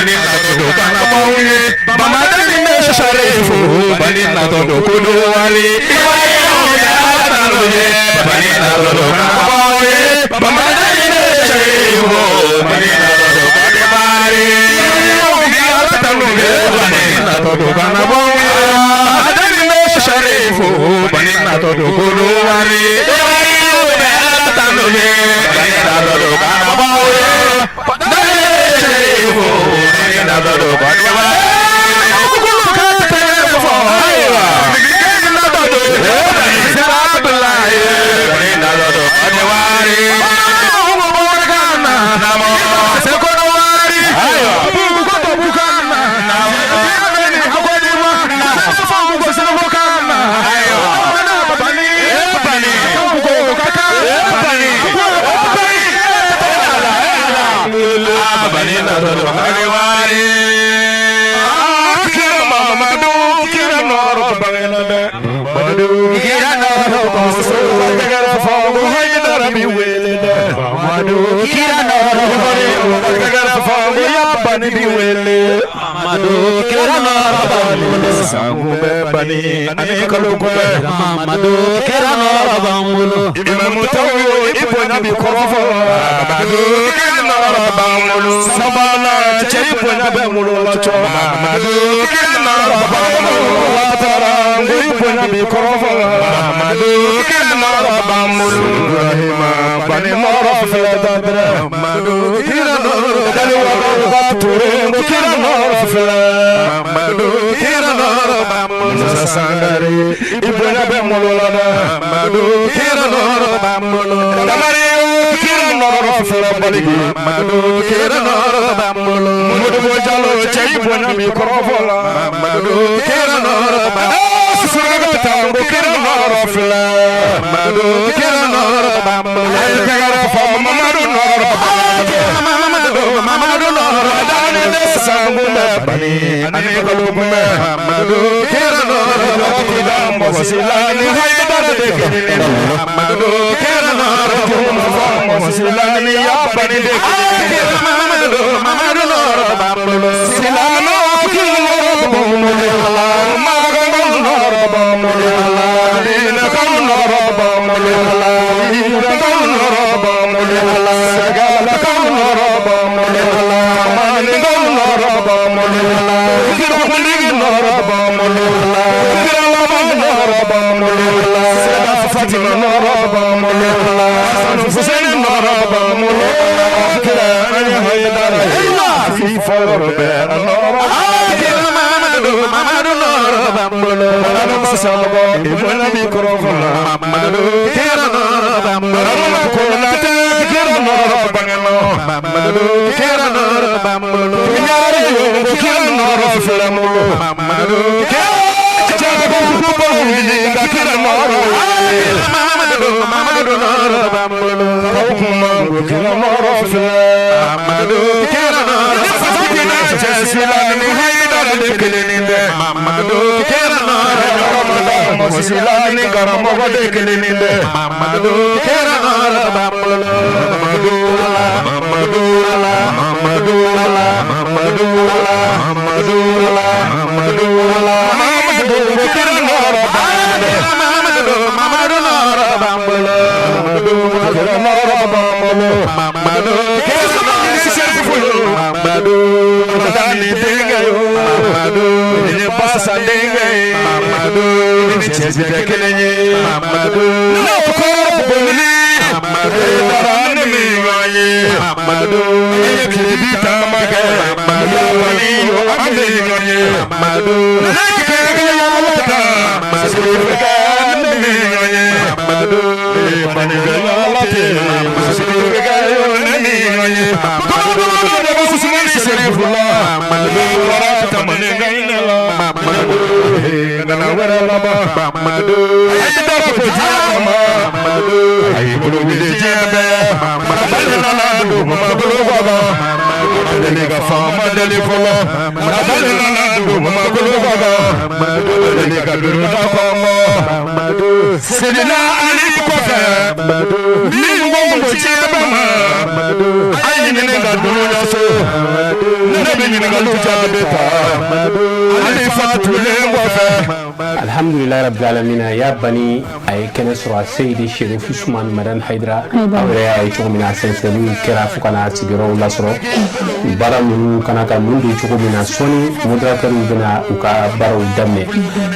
Bani natɔ don ka na bɔ anw ye. Bamadani bɛ sarifu, Bani natɔ don Kodowari. Ala tanu ye, Bani natɔ don ka na bɔ anw ye. Bamadani bɛ sarifu, Bani natɔ don Kodowari. Ala tanu ye, Bani natɔ don ka na bɔ anw ye. Bamadani bɛ sarifu, Bani natɔ don Kodowari. Ala tanu ye, Bani natɔ don ka na bɔ anw ye. Bamadani bɛ sarifu, Bani natɔ don Kodowari. Ayiwa, natɔ don, Bani Abdoulaye, Bani natɔ don Kodowari. Sidina Ali kɔfɛ min ko ko diɲɛ bɛ ma. ɲininka dunuya so, ne bɛ ɲininkaliw jaabi ta hali fatulen kɔfɛ. Alhamdulilayi rabbil alamina. Ya Bani a ye kɛnɛ sɔrɔ a Seyidi Sherif Usman Madani Hayidara. Aw yɛrɛ y'a ye cogo min na, a sɛnsɛnniw kɛra fo ka na sigiyɔrɔw lasɔrɔ. Baara ninnu kana ka nun don cogo min na, sɔɔni modérateurw bɛna u ka baaraw daminɛ.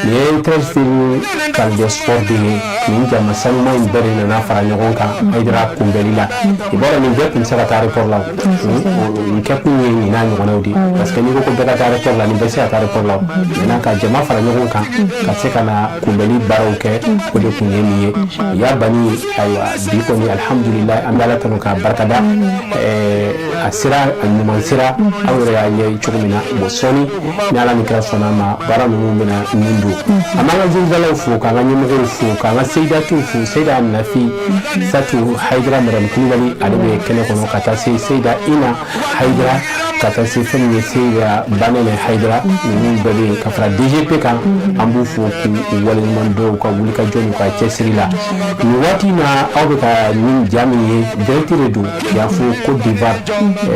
Nin ye 13 salle de sport de ye. Nin jama sanuman in bɛɛ de nana fara ɲɔgɔn kan Hayidara kunbɛli la. I b'a dɔn, nin bɛɛ tun tɛ se ka taa aéroport la. O nin kɛkun ye nin n'a ɲɔgɔnnaw de ye, parce que n'i ko ko bɛɛ ka taa aéroport la, nin bɛɛ tɛ se ka taa aéroport la. Maintenant, ka jama fara ɲɔgɔn kan ka se ka na kunbɛli baaraw kɛ, o de kun ye nin ye. Ya Bani, ayiwa, bi kɔni, alhamdulilayi, an bɛ Ala tanu k'a barikada. A sera, a ɲuman sera, aw yɛrɛ y'a ye cogo min na. Bon, sɔɔni, ni Ala ni kira sɔnna a ma, baara ninnu bɛna nin don. An b'an ka jidalaw fo, k'an ka ɲɛmɔgɔw fo, k'an ka seyidatuw fo. Seyida Nafi Satu Hayidara Madame Kulubali, ale bɛ kɛnɛ kɔnɔ, ka taa se Seyida Ina Hayidara, ka taa se fɛn min ye Seyida Banɛnɛ Hayidara, ninnu bɛɛ bɛ yen ka fara DGP kan. An b'u fo k'u waleɲuman dɔn u ka wulikajɔ n'u ka cɛsiri la nin waati in na. Aw bɛ ka nin ja min ye, direct de don yan fo Côte d'Ivoire.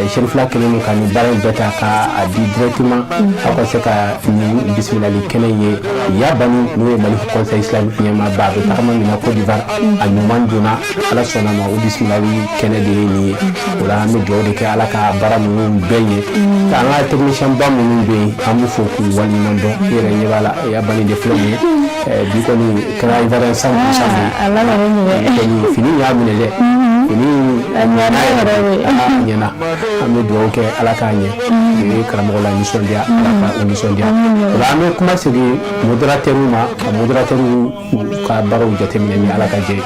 Serifila kɛlen don ka nin baara in bɛɛ ta k'a di directement, aw ka se ka nin bisimilali kɛnɛ ye. Ya Bani, n'o ye Mali Conseil islamique ɲɛmaaba, a bɛ tagama min na Côte d'Ivoire, a ɲuman donna, Ala sɔnna ma, o bisimilali kɛnɛ de ye nin ye. O la, an bɛ dugawu de kɛ Ala ka baara ninnu bɛɛ ɲɛ, k'an ka technicien ba minnu bɛ yen, an b'u fo k'u waleɲuman dɔn. I yɛrɛ ɲɛ b'a la, Ya Bani de filɛ nin ye. Bi kɔni kɛra Ivoirien 100% de ye. Bi kɔni fini y'a minɛ dɛ, fini A ɲɛna yɛrɛ de. A ɲɛna. An bɛ dugawu kɛ Ala k'a ɲɛ. O ye karamɔgɔ la nisɔndiya, Ala ka o nisɔndiya. O la, an bɛ kuma segin modérateur ma, ka modérateur ka baaraw jateminɛ ni Ala ka jɛ ye.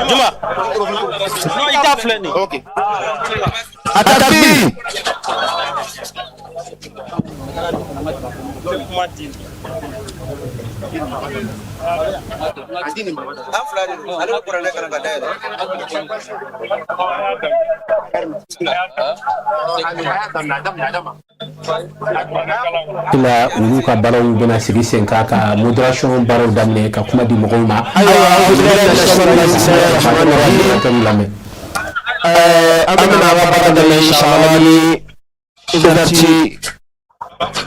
Juma. Non, i t'a filɛ nin. Ok. Atakbir. Kuma di. An fila de don. Ale bɛ kuranɛ kalan ka dayɛlɛ. La, olu ka baaraw bɛna sigi sen kan ka modération baaraw daminɛ, ka kuma di mɔgɔw ma. Ayiwa, lamɛn. An bɛna an ka baara daminɛ inshallah ni ouverture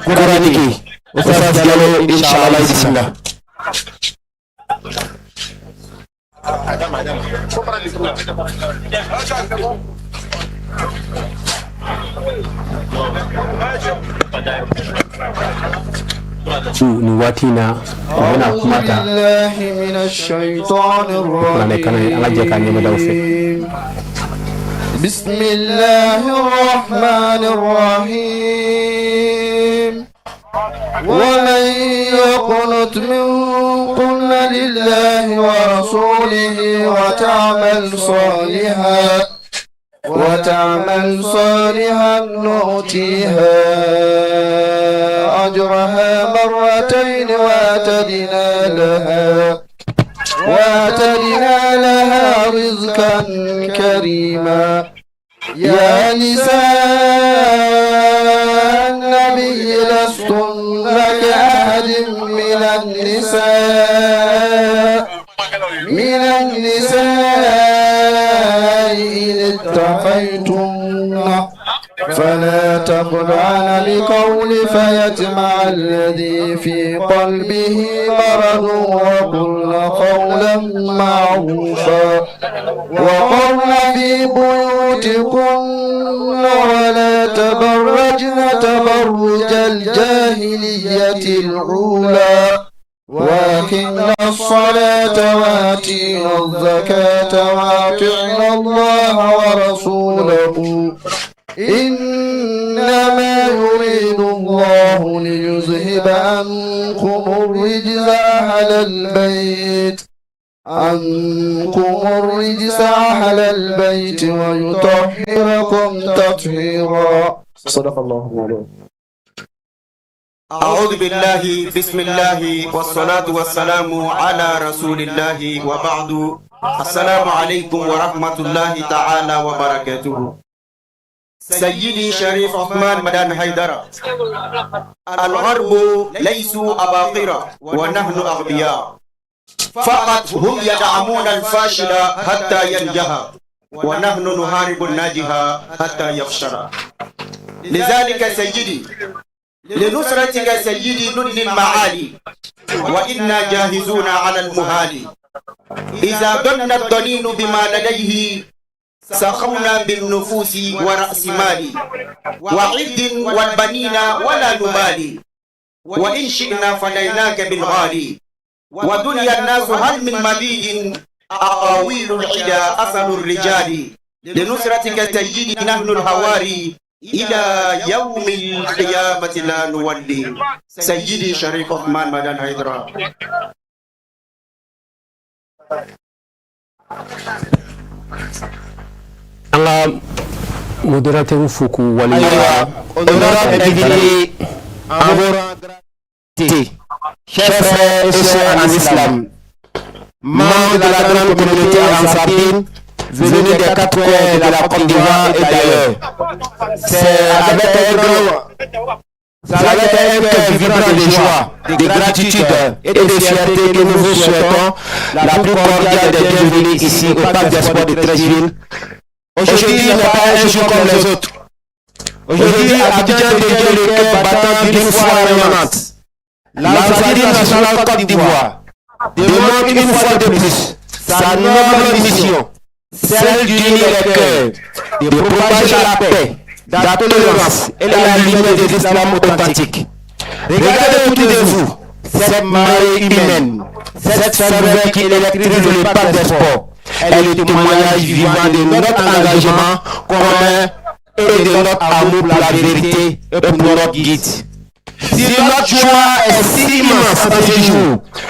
coranique. Oustaz Diallo, inshallah, bismillah. Nin waati in na, u bɛna kuma ta بالله من الشيطان kuranɛ kalan ye. An ka jɛ k'a ɲɛmadaw fɛ. الرجيم. بسم الله الرحمن الرحيم. ومن يقنت منكن لله ورسوله وتعمل صالحا نؤتيها أجرها مرتين وأعتدنا لها رزقا كريما. يا نساء النبي لستن كأحد من النساء إن اتقيتن، فلا تخضعن بالقول فيطمع الذي في قلبه مرض، وقلن قولا معروفا، وقرن في بيوتكن ولا تبرجن تبرج الجاهلية الأولى، وأقمن الصلاة وآتين الزكاة وأطعن الله ورسوله، إنما يريد الله ليذهب عنكم الرجس أهل البيت ويطهركم تطهيرا. صدق الله العظيم. أعوذ بالله، بسم الله، والصلاة والسلام على رسول الله، وبعد، السلام عليكم ورحمة الله تعالى وبركاته. سيدي شريف عثمان مدان حيدرة، الغرب ليسوا أباطرة ونحن أغبياء، فقط هم يدعمون الفاشل حتى ينجح، ونحن نحارب الناجح حتى يفشل. لذلك سيدي، لنصرتك سيدي نبني المعالي، وإنا جاهزون على المهالي. إذا ضن الضنين بما لديه، سخونا بالنفوس ورأس مال وعد والبنين ولا نبالي، وإن شئنا فديناك بالغالي. ودنيا الناس هل من مزيد، أقاويل العدا أصل الرجال. لنصرتك سيدي نحن الهواري، إلى يوم القيامة لا نولي. سيدي شريف عثمان مدان حيدرة. An ka modérateur fo k'u waleɲuman. Honorable invité en vos rangs, chers frères et sœurs en islam, membres de la grande communauté Ansar-Dine, venus des quatre coins de la Côte d'Ivoire et d'ailleurs. C'est avec un cœur vibrant de joie, de gratitude et de fierté que nous vous souhaitons la plus cordiale des bienvenues ici au Parc des Sports de Treichville. Aujourd'hui n'est pas un jour comme les autres. Aujourd'hui, Abidjan devient le cœur battant d'une foi rayonnante. L'Ansar-Dine nationale Côte d'Ivoire démontre une fois de plus sa noble mission, celle d'unir les cœurs, de propager la paix, la tolérance et la lumière de l'islam authentique. Regardez autour de vous cette marée humaine, cette ferveur qui électrise le parc des sports est le témoignage vivant de notre engagement commun et de notre amour pour la vérité et pour notre guide. Si notre joie est si immense en ce jour,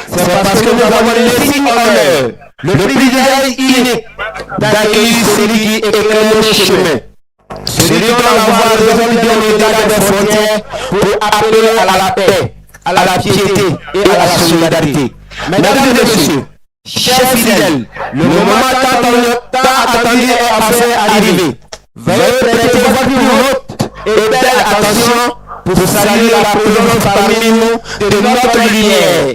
c'est parce que nous avons l'insigne honneur, le privilège unique d'accueillir celui qui éclaire nos chemins. Celui dont la voix résonne bien au-delà des frontières pour appeler à la paix, à la piété et à la solidarité. Mesdames et messieurs, chers fidèles, le moment tant attendu est enfin arrivé. Veuillez prêter votre plus haute et belle attention pour saluer la présence parmi nous de notre lumière,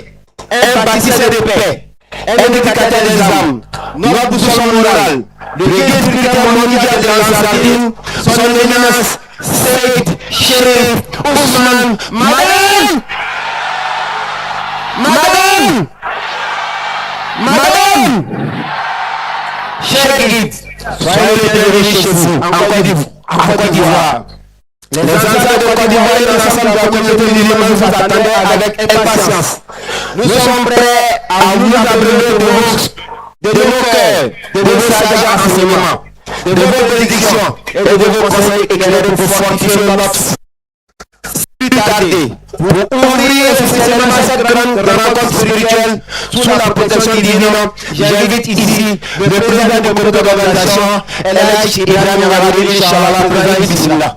un bâtisseur de paix, un éducateur des âmes, notre boussole morale, le guide spirituel mondial de l'Ansar-Dine, son éminence Seyd Chérif Ousmane Madani. Madani. Madani. Chers guides, soyez les bienvenus chez vous, en Côte d'Ivoire. Les Ansars de Côte d'Ivoire et l'ensemble de la communauté musulmane vous attendaient avec impatience. Nous sommes prêts à vous abreuver de vos cœurs, de vos sages enseignements, de vos bénédictions et de vos conseils éclairés pour fortifier notre plus tarder, pour ouvrir officiellement cette grande rencontre spirituelle sous la protection divine, j'invite ici le président du comité d'organisation, El Hadj Ibrahim Rabbi, Inch'Allah, président Bismillah.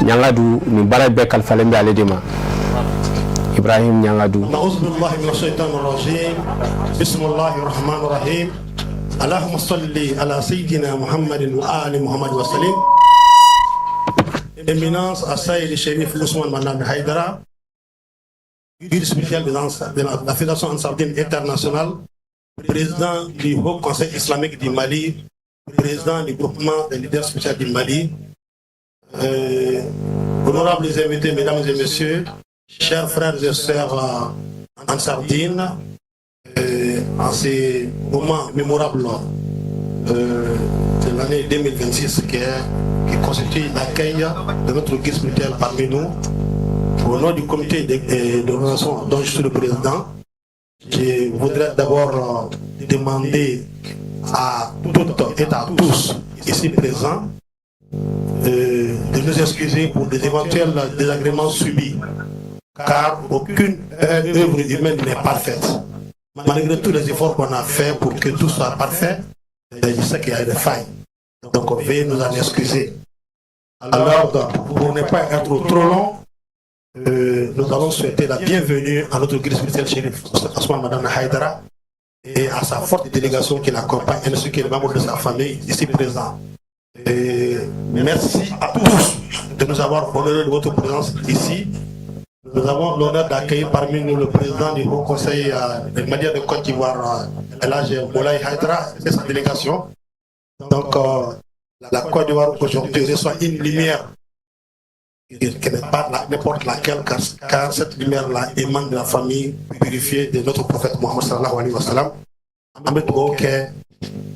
Ɲangadu, nin baara bɛɛ kalifalen bɛ ale de ma, Ibrahim Ɲangadu. نعوذ بالله من الشيطان الرجيم، بسم الله الرحمن الرحيم، اللهم صل على سيدنا محمد وآل محمد وسلم. Éminence Assaïd Chérif Ousmane Madani Haïdara, guide spirituel de la Fédération Ansar-Dine internationale, président du Haut Conseil islamique du Mali, président du groupement des leaders spirituels du Mali, honorables invités, mesdames et messieurs, chers frères et sœurs Ansar-Dine, en ces moments mémorables de l'année 2026 qui constitue l'accueil de notre guide spirituel parmi nous, au nom du comité d'organisation dont je suis le président, je voudrais d'abord demander à toutes et à tous ici présents de nous excuser pour des éventuels désagréments subis, car aucune œuvre humaine n'est parfaite. Malgré tous les efforts qu'on a faits pour que tout soit parfait, je sais qu'il y a des failles. Donc, veuillez nous en excuser. Alors, pour ne pas être trop long, nous allons souhaiter la bienvenue à notre guide spirituel Chérif Ousmane Madani Haïdara et à sa forte délégation qui l'accompagne, ainsi que les membres de sa famille ici présents. Et merci à tous de nous avoir honoré de votre présence ici. Nous avons l'honneur d'accueillir parmi nous le président du Haut Conseil des Maliens de Côte d'Ivoire, El Hadj Moulay Haïdara et sa délégation. Donc, la Côte d'Ivoire aujourd'hui reçoit une lumière qui n'est pas n'importe laquelle, car cette lumière-là émane de la famille purifiée de notre prophète Mohammed sallallahu alayhi wa sallam. An bɛ dugawu kɛ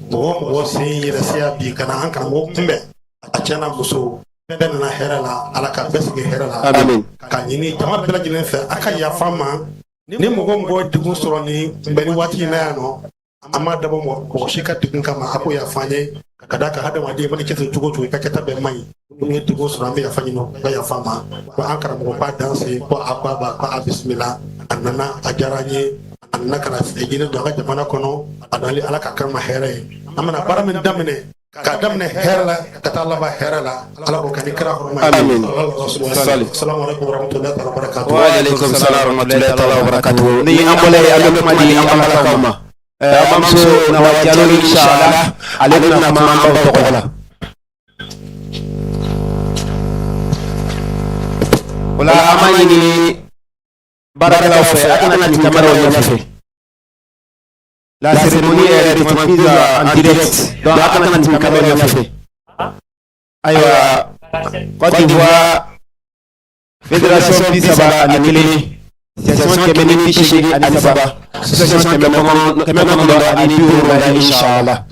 mɔgɔ o mɔgɔ sen yɛrɛ seya bi ka na an karamɔgɔ kunbɛn, a cɛ n'a muso bɛɛ nana hɛrɛ la, Ala ka bɛɛ sigi hɛrɛ la. Amin. Ka ɲini jama bɛɛ lajɛlen fɛ, a ka yafa an ma ni mɔgɔ o mɔgɔ ye degun sɔrɔ ni kunbɛnni waati in na yan nɔ. An m'a dabɔ mɔgɔ si ka degun kama, a ko yafa an ye, ka d'a kan hadamaden mana cɛsiri cogo o cogo, i ka kɛta bɛɛ man ɲi. N'u ye degun sɔrɔ, an bɛ yafa ɲini, u ka yafa an ma. Ko an karamɔgɔ ba danse ko a ko a ba ko a bisimila, a nana, a diyara an ye. A nana ka na jinɛ don an ka jamana kɔnɔ, a nali Ala ka kɛ ma hɛrɛ ye. An bɛna baara min daminɛ, k'a daminɛ hɛrɛ la ka taa laban hɛrɛ la, Ala k'o kɛ ni kira hɔrɔma ye. Amin. Salamu alaikum warahmatullahi taala wabarakatuh. Wa alaikum salam warahmatullahi taala wabarakatuh. Ni an bɔla yen, an bɛ kuma di an balakaw ma. An bamuso Nawa Jalo, inshallah, ale bɛna kuma an baw tɔgɔ la. O la, an b'a ɲini baarakɛlaw fɛ, a kana tɛmɛ kameraw ɲɛfɛ. La cérémonie est retransmise en direct, donc a kana tɛmɛ kameraw ɲɛfɛ. Ayiwa, Côte d'Ivoire Fédération 31, section 183, section 970, inshallah.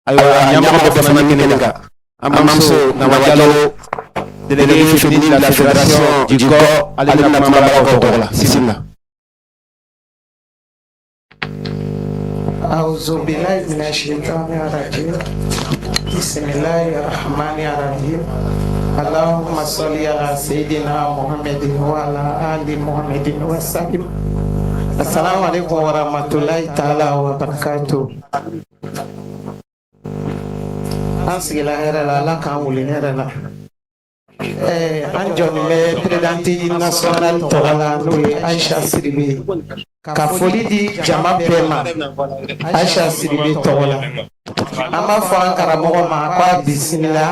Ayiwa, ɲɛmɔgɔ bɛɛ fana bɛ kɛnɛ kan. An bamuso Nawa Jalo, délégué féminine de la fédération du corps, ale bɛna kuma balakaw tɔgɔ la. Bisimila. أعوذ بالله من الشيطان الرجيم، بسم الله الرحمن الرحيم. اللهم صل على سيدنا محمد وعلى آل محمد وسلم. السلام عليكم ورحمة الله تعالى وبركاته. An sigila hɛrɛ la, Ala k'an wuli hɛrɛ la. An jɔlen bɛ présidente nationale tɔgɔ la, n'o ye Aïcha Sidibe ye, ka foli di jama bɛɛ ma Aïcha Sidibe tɔgɔ la. An b'a fɔ an karamɔgɔ ma ko a bisimila,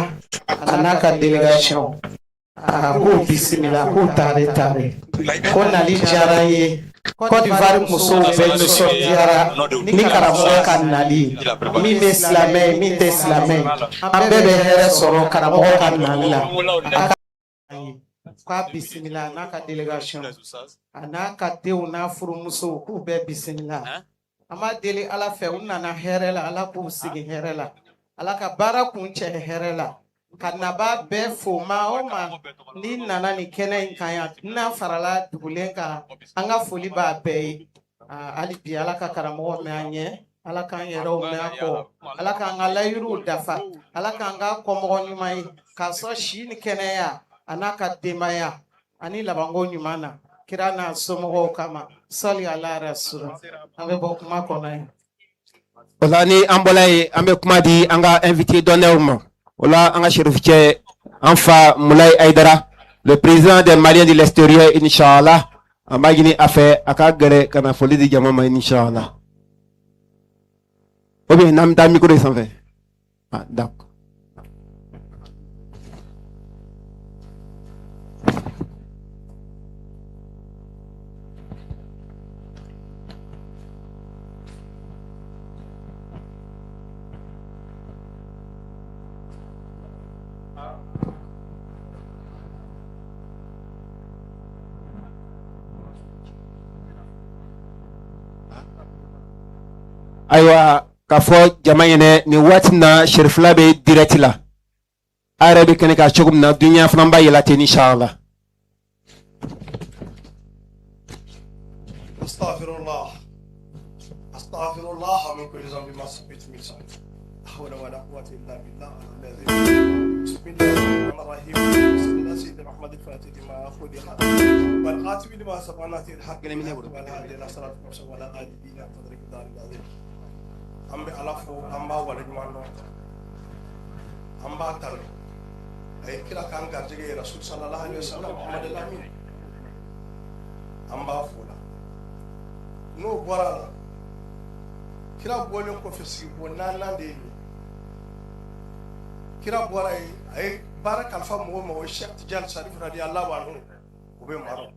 a n'a ka délégation, a k'o bisimila, k'o tare tare, ko nali diyara an ye. Côte d'Ivoire musow bɛɛ nisɔndiyara ni karamɔgɔ ka nali ye. Min bɛ silamɛ ye, min tɛ silamɛ ye, an bɛɛ bɛ hɛrɛ sɔrɔ karamɔgɔ ka nali la. A ka k'a bisimila, a n'a ka délégation, a n'a ka denw n'a furumusow, k'u bɛɛ bisimila. An b'a deli Ala fɛ, u nana hɛrɛ la, Ala k'u sigi hɛrɛ la, Ala ka baara kun cɛ hɛrɛ la. Ka naba bɛɛ fo, maa o maa n'i nana nin kɛnɛ in kan yan, n'a farala dugulen kan, an ka foli b'a bɛɛ ye. Hali bi, Ala ka karamɔgɔ mɛn an ɲɛ, Ala k'an yɛrɛw mɛn an kɔ, Ala k'an ka layiruw dafa, Ala k'an ka kɔmɔgɔ ɲuman ye, k'a sɔrɔ si ni kɛnɛya, a n'a ka denbaya ani labanko ɲuman na, kira n'a somɔgɔw kama. Sali ala rasulu. An bɛ bɔ kuma kɔnɔ yan. O la, ni an bɔla yen, an bɛ kuma di an ka invité d'honneur ma. O la, an ka serifu cɛ, an fa Moulay Haïdara, le président des Maliens de l'extérieur, inshallah, an b'a ɲini a fɛ a ka gɛrɛ ka na foli di jama ma, inshallah. Ou bien n'an bɛ taa micro in sanfɛ. Ah, d'accord. Ayiwa, k'a fɔ jama ɲɛnɛ, nin waati in na, serifila bɛ direct la. A yɛrɛ bɛ kɛnɛ kan cogo min na, dunuya fana b'a yɛlɛ ten, inshallah. أستغفر الله، أستغفر الله من كل ذنب ما سبيت من لساني. لا حول ولا قوة إلا بالله العظيم. بسم الله الرحمن الرحيم. صلى الله سيدنا محمد الفاتح لما خلق والقاتل لما سبق ناصر الحق والهادي إلى صراط المستقيم وعلى آله حق قدره الدار العظيم. An bɛ Ala fo, an b'a waleɲuman dɔn, an b'a tanu. A ye kira k'an garijɛgɛ ye, Rasul sallallahu alaihi wasallam, Muhammad Lamin, an b'a fo la. N'o bɔra a la, kira bɔlen kɔfɛ, sigiko naaninan de ye nin ye. Kira bɔra yen, a ye baara kalifa mɔgɔw ma, o ye Cheikh Tijani Sarif radiyallahu anhu, o bɛ Marɔk.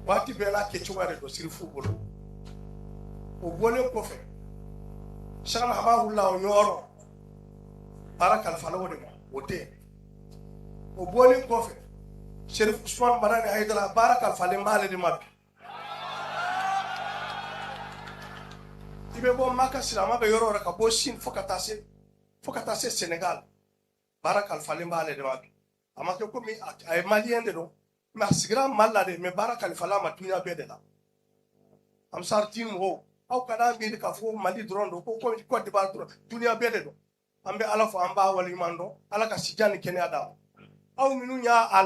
Waati bɛɛ n'a kɛcogoya de don sirifu bolo. O bɔlen kɔfɛ, Cheikh Hamahula, o ɲɔrɔ baara kalifala o de ma, o tɛ yen. O bɔlen kɔfɛ, Sherif Usman Madani Hayidara, baara kalifalen b'ale de ma bi. I bɛ bɔ Maka, silama bɛ yɔrɔ o yɔrɔ, ka bɔ Sini fo ka taa se Senegal, baara kalifalen b'ale de ma bi. A ma kɛ komi a ye malien de don, mais a sigira Mali la de, mais baara kalifala ma dunuya bɛɛ de la. Ansar Dine mɔgɔw, aw kana miiri k'a fɔ Mali dɔrɔn don, ko Côte d'Ivoire dɔrɔn, dunuya bɛɛ de don. An bɛ Ala fo, an b'a waleɲuman dɔn. Ala ka sijan ni kɛnɛya d'a ma. Aw minnu y'a a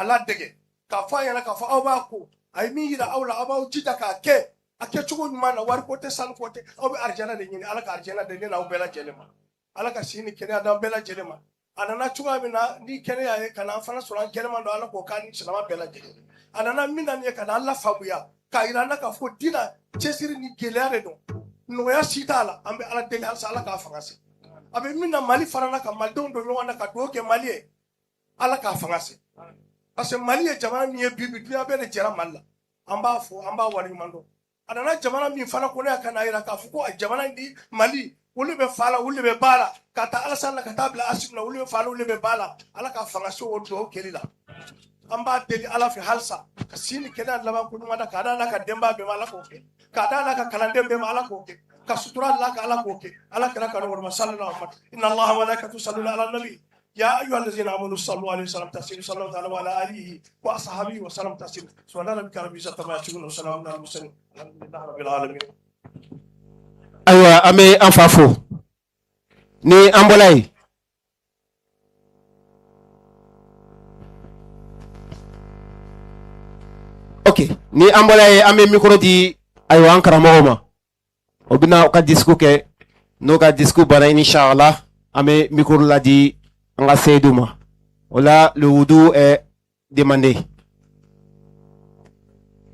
ladege k'a fɔ a ɲɛna k'a fɔ aw b'a ko, a ye min yira aw la, aw b'aw jija k'a kɛ a kɛcogo ɲuman na. Wariko tɛ, sanuko tɛ, aw bɛ arijana de ɲini. Ala ka arijana de ne n'aw bɛɛ lajɛlen ma. Ala ka si ni kɛnɛya d'an bɛɛ lajɛlen ma. A nana cogoya min na ni kɛnɛya ye ka na an fana sɔrɔ an kɛnɛman don, Ala k'o k'an ni silamɛ bɛɛ lajɛlen. A nana min na nin ye ka na an lafaamuya k'a yira an na k'a fɔ diinɛ cɛsiri ni gɛlɛya de don, nɔgɔya si t'a la. An bɛ Ala deli halisa, Ala k'a fanga se. A bɛ min na Mali fana na, ka malidenw don ɲɔgɔn na, ka dugawu kɛ Mali ye, Ala k'a fanga se, parce que Mali ye jamana min ye bi bi, dunuya bɛɛ de jɛra Mali la. An b'a fɔ, an b'a waleɲuman dɔn. A nana jamana min fana kɔnɔ yan ka n'a yira k'a fɔ ko a jamana ni Mali, olu bɛ fa la, olu de bɛ ba la, ka taa Alasani la ka taa bila Asimi la, olu bɛ fa la, olu bɛ ba la. Ala ka fanga se o dugawu kɛli la. An b'a deli Ala fɛ halisa ka si ni kɛnɛya laban ko ɲuman da k'a da n'a ka denbaya bɛɛ ma, Ala k'o kɛ, k'a da n'a ka kalanden bɛɛ ma, Ala k'o kɛ, ka sutura la ka Ala k'o kɛ. Ala kɛra kanu wɔrɔma sallallahu alaihi wa sallam. Inna Allaha wa malaikatahu yusalluna ala nabi ya ayyuha allazina amanu sallu alaihi wa sallam taslima sallallahu ta'ala wa ala alihi wa ashabihi wa sallam taslima. Subhana rabbika rabbil izzati amma yasifun wa salamun alal mursalin, alhamdulillahi rabbil alamin. Ayiwa, an bɛ an fa fo. Ni an bɔla yen, ok, ni an bɔla yen, an bɛ micro di, ayiwa, an karamɔgɔw ma. O bɛna u ka discours kɛ. N'o ka discours banna, inshallah, an bɛ micro ladi an ka seyidu ma. O la, le wudu est demandé.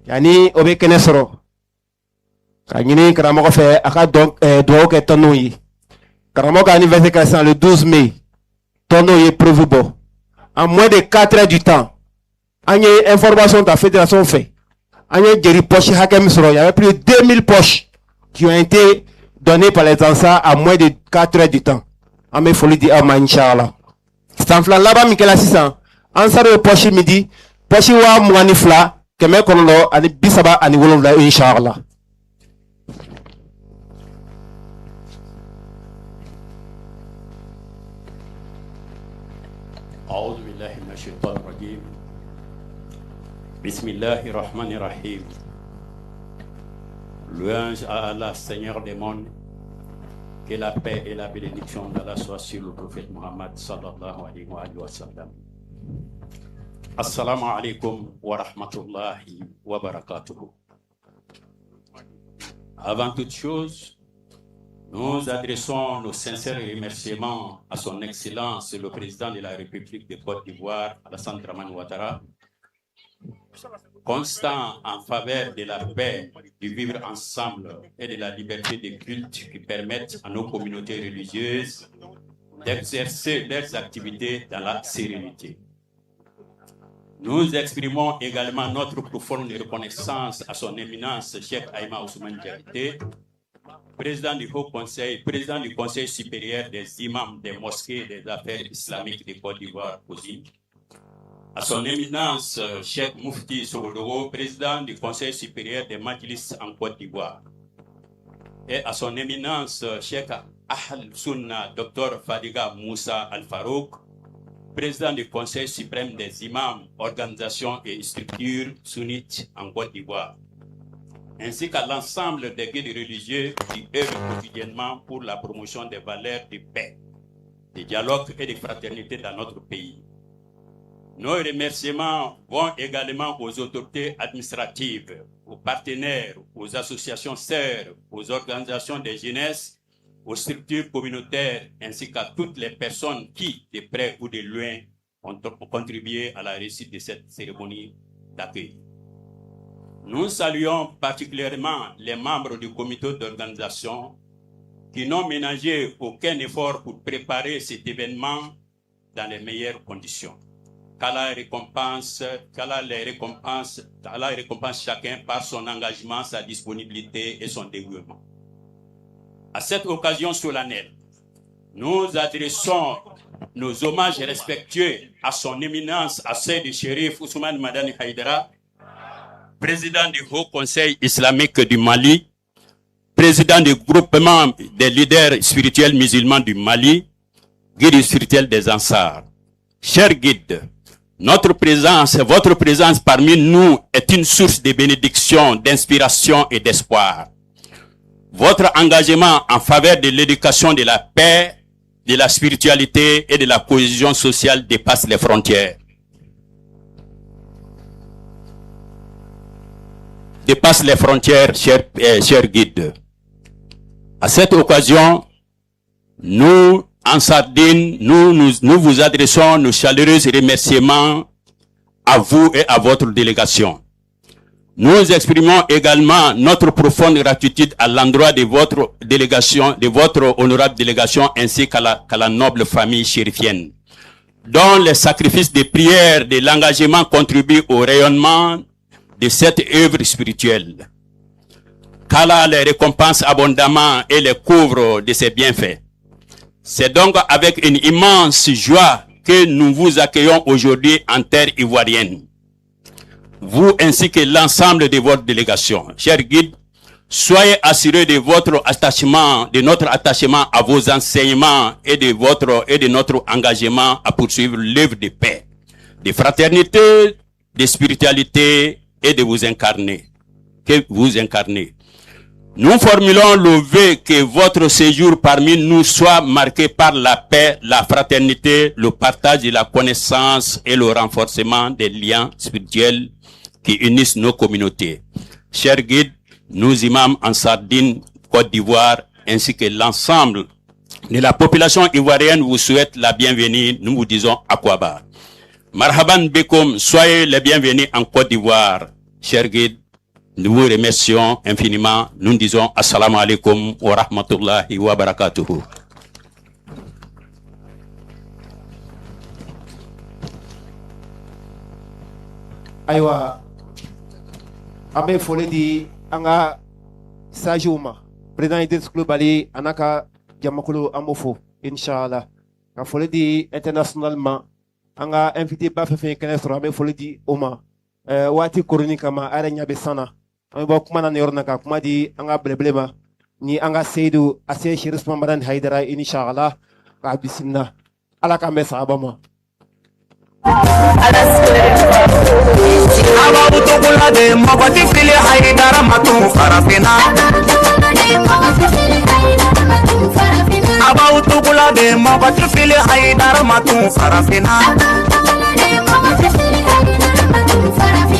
Yanni o bɛ kɛnɛ sɔrɔ ka ɲini karamɔgɔ fɛ a ka dɔn dugawu kɛ tɔndenw ye. Karamɔgɔ ka anniversaire kɛra sisan le 12 mai. Tɔndenw ye preuve bɔ en moins de 4 heures du temps. An ye information ta fédération fɛ, an ye jeri poche hakɛ min sɔrɔ, il y avait plus de 2000 poches qui ont été données par les Ansars à moins de 4 heures du temps. An bɛ foli di aw ma, inshallah. San 2 laban min kɛra sisan, Ansar ye poche min di, poche 22,937, inshallah. أعوذ بالله من الشيطان الرجيم. بسم الله الرحمن الرحيم. Louange à Allah, Seigneur des mondes, que la paix et la bénédiction d'Allah soient sur le prophète Muhammad sallallahu alayhi wa sallam. Assalamu alaikum wa rahmatullahi wa barakatuhu. Avant toute chose, nous adressons nos sincères remerciements à son Excellence le Président de la République de Côte d'Ivoire, Alassane Dramane Ouattara, constant en faveur de la paix, du vivre ensemble et de la liberté de culte qui permettent à nos communautés religieuses d'exercer leurs activités dans la sérénité. Nous exprimons également notre profonde reconnaissance à son éminence Cheikh Aïma Ousmane Diakité, président du Haut Conseil, président du Conseil supérieur des imams des mosquées des affaires islamiques de Côte d'Ivoire, COSIM, à son éminence Cheikh Moufti Sogodogo, président du Conseil supérieur des Majlis en Côte d'Ivoire, et à son éminence Cheikh Ahl Sunna Dr Fadiga Moussa Al-Farouk, président du Conseil suprême des imams, organisations et structures sunnites en Côte d'Ivoire, ainsi qu'à l'ensemble des guides religieux qui œuvrent quotidiennement pour la promotion des valeurs de paix, de dialogue et de fraternité dans notre pays. Nos remerciements vont également aux autorités administratives, aux partenaires, aux associations sœurs, aux organisations des jeunesses aux structures communautaires ainsi qu'à toutes les personnes qui, de près ou de loin, ont contribué à la réussite de cette cérémonie d'accueil. Nous saluons particulièrement les membres du comité d'organisation qui n'ont ménagé aucun effort pour préparer cet événement dans les meilleures conditions. Qu'Allah récompense, qu'Allah les récompense, qu'Allah récompense chacun par son engagement, sa disponibilité et son dévouement. À cette occasion solennelle, nous adressons nos hommages respectueux à son éminence, à ceux du Chérif Ousmane Madani Haïdara, président du Haut Conseil islamique du Mali, président du groupement des leaders spirituels musulmans du Mali, guide spirituel des Ansars. Chers guides, notre présence, votre présence parmi nous est une source de bénédiction, d'inspiration et d'espoir. Votre engagement en faveur de l'éducation de la paix, de la spiritualité et de la cohésion sociale dépasse les frontières. Dépasse les frontières, chers guides. À cette occasion, nous, Ansar Dine, nous vous adressons nos chaleureux remerciements à vous et à votre délégation. Nous exprimons également notre profonde gratitude à l'endroit de votre délégation, de votre honorable délégation, ainsi qu'à la noble famille chérifienne, dont les sacrifices de prière, de l'engagement contribuent au rayonnement de cette œuvre spirituelle. Qu'Allah les récompense abondamment et les couvre de ses bienfaits. C'est donc avec une immense joie que nous vous accueillons aujourd'hui en terre ivoirienne. Vous ainsi que l'ensemble de votre délégation. Chers guides, soyez assurés de votre attachement, de notre attachement à vos enseignements et de notre engagement à poursuivre l'œuvre de paix, de fraternité, de spiritualité et de vous incarner, que vous incarnez. Nous formulons le vœu que votre séjour parmi nous soit marqué par la paix, la fraternité, le partage de la connaissance et le renforcement des liens spirituels qui unissent nos communautés. Chers guides, nous imams Ansar Dine, Côte d'Ivoire, ainsi que l'ensemble de la population ivoirienne vous souhaite la bienvenue. Nous vous disons Akwaba. Marhaban Bekom, soyez les bienvenus en Côte d'Ivoire. Chers guides, nous vous remercions infiniment. Nous disons Assalamu alaikum wa rahmatullahi wa barakatuhu. Ayiwa, an bɛ foli di an ka sajiw ma, président Idriss Kulubali a n'a ka jamakulu, an b'o fo inshallah, ka foli di international ma, an ka invité ba fɛn fɛn ye kɛnɛ sɔrɔ, an bɛ foli di o ma. Waati koroni kama, a yɛrɛ ɲɛ bɛ san na, an bɛ bɔ kuma na nin yɔrɔ na ka kuma di an ka belebele ma ni an ka Seyidu Ase Chérif Ousmane Madani Haïdara, inshallah, k'a bisimila. Ala k'an bɛn sahaba ma. Abawutokulade mɔgɔ ti fili Hayidara ma tun farafinna. Abawutokulade mɔgɔ ti fili Hayidara ma tun farafinna.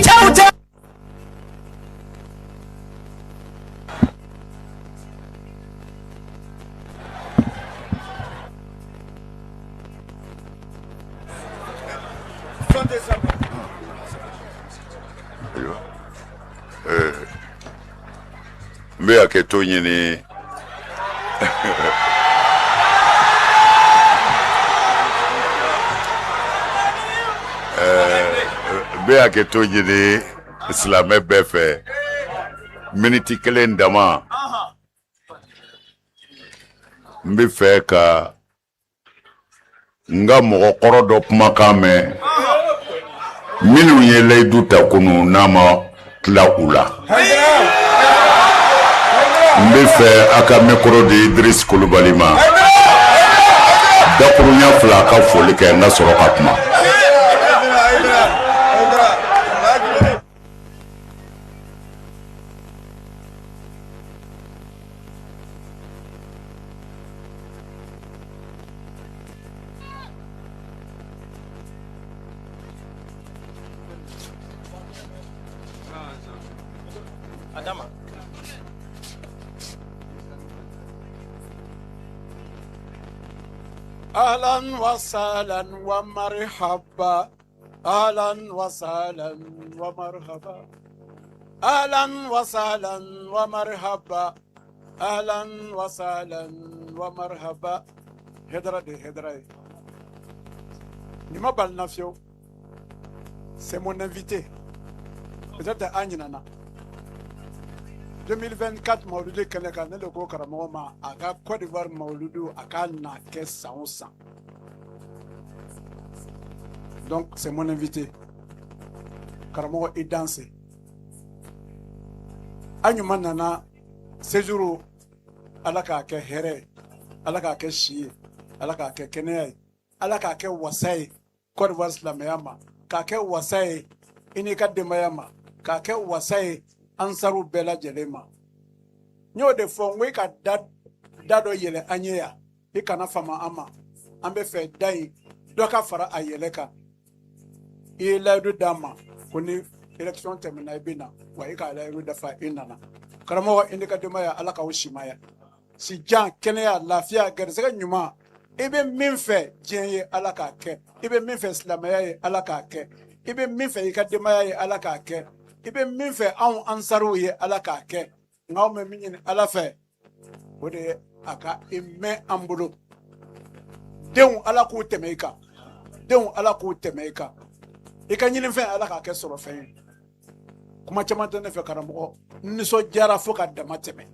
Cɛw cɛ. N bɛ hakɛto ɲini n bɛ hakɛto ɲini silamɛ bɛɛ fɛ, miniti kelen dama n bɛ fɛ ka n ka mɔgɔkɔrɔ dɔ kumakan mɛn minnu ye layidu ta kunun n'a ma tila u la. N bɛ fɛ a ka micro di Idriss Kulubali ma, dakurunya fila ka foli kɛ, n ka sɔrɔ ka kuma. أهلا وسهلا ومرحبا، أهلا وسهلا ومرحبا، أهلا وسهلا ومرحبا، أهلا وسهلا ومرحبا. Haidara de Haidara ye nin ma bali na fiyewu. C'est mon invité, peut-être an ɲinana 2024 mawuludu kɛnɛ kan. Ne de ko karamɔgɔ ma a ka Côte d'Ivoire mawuludu a ka na kɛ san o san. Donc c'est mon invité. Karamɔgɔ, i danse. An ɲuman nana séjour, Ala k'a kɛ hɛrɛ ye, Ala k'a kɛ si ye, Ala k'a kɛ kɛnɛya ye, Ala k'a kɛ wasa ye Côte d'Ivoire silamɛya ma, k'a kɛ wasa ye i n'i ka denbaya ma, k'a kɛ wasa ye ansaru bɛɛ lajɛlen ma. N y'o de fɔ n ko i ka da da dɔ yɛlɛ an ye yan, i kana fama an ma. An bɛ fɛ da in dɔ ka fara a yɛlɛ kan. I ye layidu d'an ma ko ni élection tɛmɛna i bɛ na wa, i ka layidu dafa, i nana. Karamɔgɔ, i n'i ka denbaya, Ala k'aw simaya si jan, kɛnɛya, lafiya, garisɛgɛ ɲuman. I bɛ min fɛ diɲɛ ye, Ala k'a kɛ. I bɛ min fɛ silamɛya ye, Ala k'a kɛ. I bɛ min fɛ i ka denbaya ye, Ala k'a kɛ. I bɛ min fɛ anw ansaruw ye, Ala k'a kɛ. Nka anw bɛ min ɲini Ala fɛ, o de ye a ka i mɛn an bolo. Denw, Ala k'u tɛmɛ i kan. Denw, Ala k'u tɛmɛ i kan. I ka ɲinifɛn, Ala k'a kɛ sɔrɔ fɛn ye. Kuma caman tɛ ne fɛ karamɔgɔ, n nisɔndiyara fo ka dama tɛmɛ.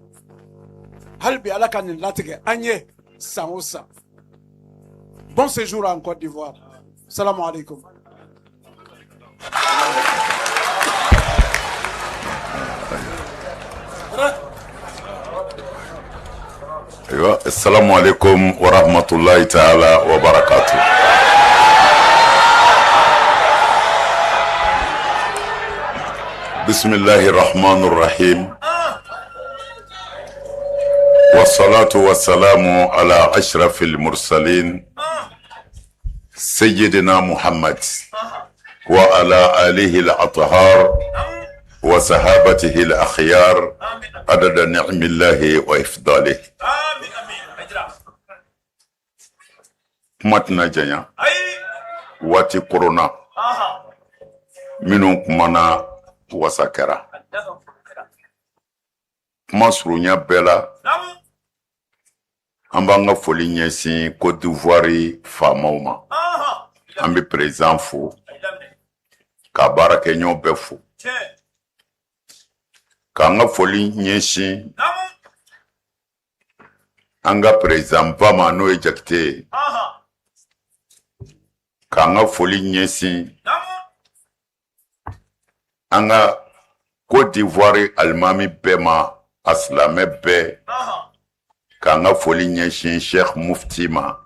Hali bi Ala ka nin latigɛ an ye san o san. Bon séjour en Côte d'Ivoire. Salam alaikum. Ayiwa, assalamu alaikum wa rahmatullahi ta'ala wa barakatuh. Bismillahir Rahmanir Rahim. والصلاة والسلام على أشرف المرسلين سيدنا محمد وعلى آله الأطهار وصحابته الأخيار عدد نعم الله وإفضاله. Kuma tɛna janya, waati korona minnu kumana wasa kɛra kuma surunya bɛɛ la. An b'an ka foli ɲɛsin Côte d'Ivoire faamaw ma. An bɛ président fo, ka baarakɛɲɔgɔn bɛɛ fo, k'an ka foli ɲɛsin an ka président ba ma, n'o ye Jakite ye, k'an ka foli ɲɛsin an ka Côte d'Ivoire alimami bɛɛ ma, a silamɛ bɛɛ, k'an ka foli ɲɛsin Sheikh Mufti ma,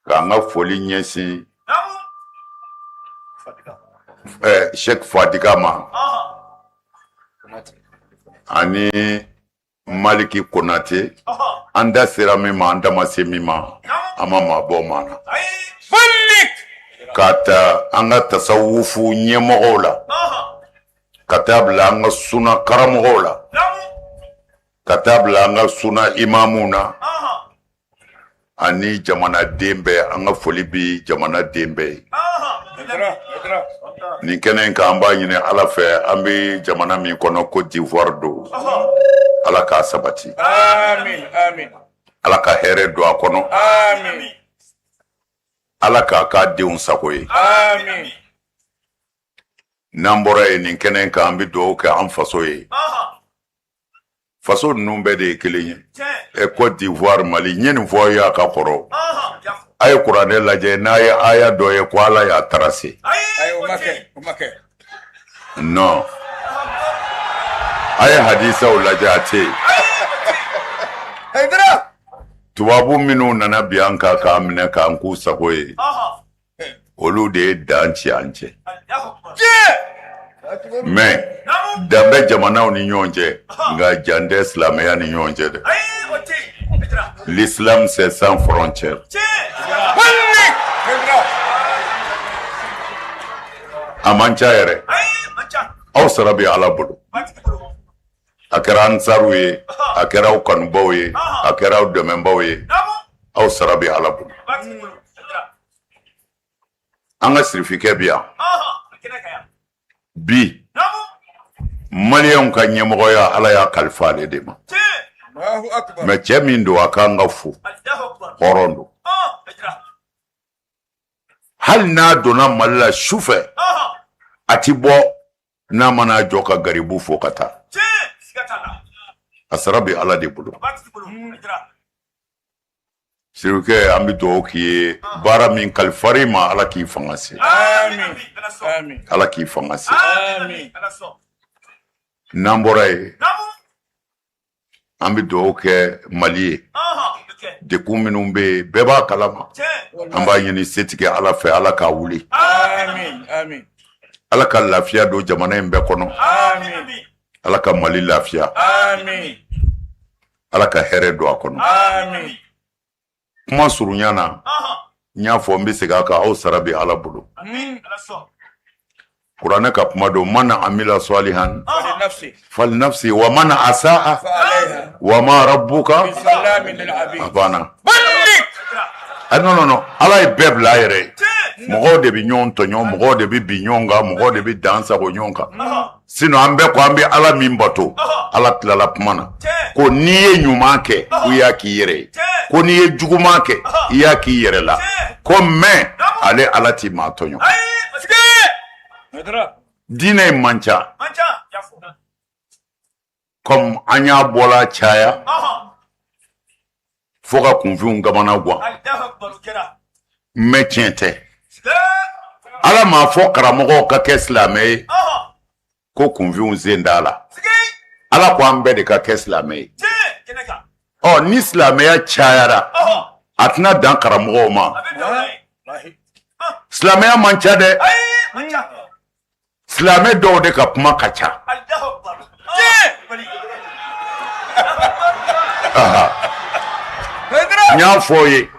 k'an ka foli ɲɛsin Sheikh Fadiga ma ani Maliki Konate. An da sera min ma, an da ma se min ma, an ma maa bɔ maa na. K'a ta an ka tasawufu ɲɛmɔgɔw la, ka taa bila an ka suna karamɔgɔw la, ka taa bila an ka suna imamuw na, ani jamanaden bɛɛ. An ka foli bi jamanaden bɛɛ ye nin kɛnɛ in kan. An b'a ɲini Ala fɛ, an bɛ jamana min kɔnɔ, Côte d'Ivoire don, Ala k'a sabati, Ala ka hɛrɛ don a kɔnɔ, Ala k'a k'a denw sago ye. N'an bɔra yen, nin kɛnɛ in kan, an bɛ dugawu kɛ an faso ye. Faso ninnu bɛɛ de ye kelen ye. Ɛ, Côte d'Ivoire, Mali, n ye nin fɔ aw ye a ka kɔrɔ. A ye kuranɛ lajɛ, n'a ye aya dɔ ye ko Ala y'a tarase. Non, a ye hadisaw lajɛ, a tɛ yen. Tubabu minnu nana bi an kan k'an minɛ k'an k'u sago ye, olu de ye dan ci an cɛ. Mais dan bɛ jamanaw ni ɲɔgɔn cɛ, nka jan tɛ silamɛya ni ɲɔgɔn cɛ dɛ. L'islam, c'est sans frontière. A man ca yɛrɛ, aw sara bɛ Ala bolo. A kɛra ansaru ye, a kɛra aw kanubaw ye, a kɛra aw dɛmɛbaw ye. Aw sara bɛ Ala bolo. An ka sirifikɛ bi yan bi, maliyɛnw ka ɲɛmɔgɔya, Ala y'a kalifa ale de ma. Mais cɛ min don, a kan ka fo, hɔrɔn don. Hali n'a donna Mali la su fɛ, a ti bɔ n'a mana jɔ ka garibu fo ka taa. A sara bɛ Ala de bolo. Sirikɛ, an bɛ dugawu k'i ye. Baara min kalifar'i ma, Ala k'i fanga se, Ala k'i fanga se. N'an bɔra yen, an bɛ dugawu kɛ Mali ye. Dekun minnu bɛ yen, bɛɛ b'a kalama. An b'a ɲini setigi Ala fɛ, Ala k'a wuli, Ala ka lafiya don jamana in bɛɛ kɔnɔ, Ala ka Mali lafiya, Ala ka hɛrɛ don a kɔnɔ. Kuma surunya na, n y'a fɔ, n bɛ segin a kan, aw sara bɛ Ala bolo. Kuranɛ ka kuma don: man amila salihan falinafsi wa man asaa wa ma rabbuka. A banna. Non, non, non, Ala ye bɛɛ bila a yɛrɛ ye. Mɔgɔw de bɛ ɲɔgɔn tɔɲɔ, mɔgɔw de bɛ bin ɲɔgɔn kan, mɔgɔw de bɛ dan sago ɲɔgɔn kan. Sinon an bɛɛ ko an bɛ Ala min bato, Ala tilala kuma na ko n'i ye ɲuman kɛ, i y'a k'i yɛrɛ ye, ko n'i ye juguman kɛ, i y'a k'i yɛrɛ la, ko mais ale Ala t'i maa tɔɲɔ. Diinɛ in man ca comme an y'a bɔla caya fo ka kunfinw kamana gan, mais tiɲɛ tɛ. Ala m'a fɔ karamɔgɔw ka kɛ silamɛ ye ko kunfinw sen t'a la. Ala ko an bɛɛ de ka kɛ silamɛ ye. Ɔ, ni silamɛya cayara, a tɛna dan karamɔgɔw ma. Silamɛya man ca dɛ, silamɛ dɔw de ka kuma ka ca. N y'a fɔ aw ye,